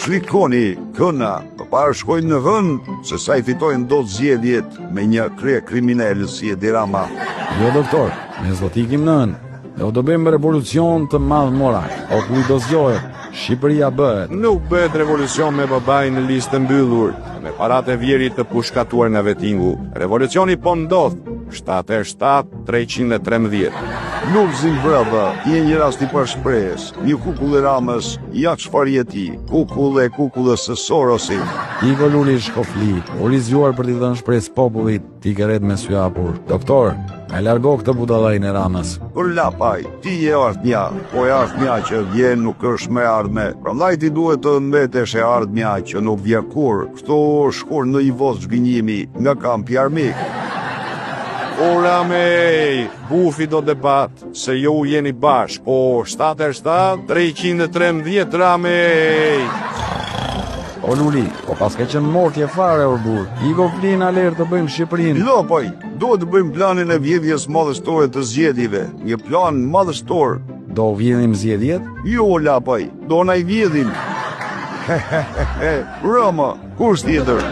Shikoni, këna, përpara shkojnë në hënë, se sa i fitojnë dot zgjedhjet me një kryekriminel si Edi Rama. Jo, doktor, ne s'do t'ikim në hënë. Ne do bëjmë revolucion të madh moral. Populli do zgjohet, Shqipëria bëhet. Nuk bëhet revolucion me babain në listë të mbyllur, me paratë e vjehrrit të pushkatuar nga vetingu. Revolucioni po ndodh, 7 e 7, 313. Lulzim Brava, je një rast i pashpresë, një kukull e Ramës, ja çfarë je ti, kukull e kukullës së Sorosit. Ik o Luli shko fli, u zgjuar për t'i dhënë shpresë popullit, ti ke retë me sy hapur. Doktor, e largo këtë budallain e Ramës. Për Lapaj, ti je e ardhmja, po e ardhmja që vjen nuk është më e ardhme. Prandaj ti duhet të mbetesh e ardhmja që nuk vjen kurrë. Kështu shkurt në një voz zhgënjimi nga kampi armik. O Rame, bufi do debat, se ju jeni bashkë, o 7 e 7, 313 Rame. O Luli, po paske qenë mortje fare o burrë. Ik o fli na lër të bëjmë Shqipërinë. Lapaj, duhet të bëjmë planin e vjedhjes madhështore të zgjedhjeve, një plan madhështor. Do vjedhim zgjedhjet? Jo, Lapaj, do na i vjedhin. Rama, kush tjetër?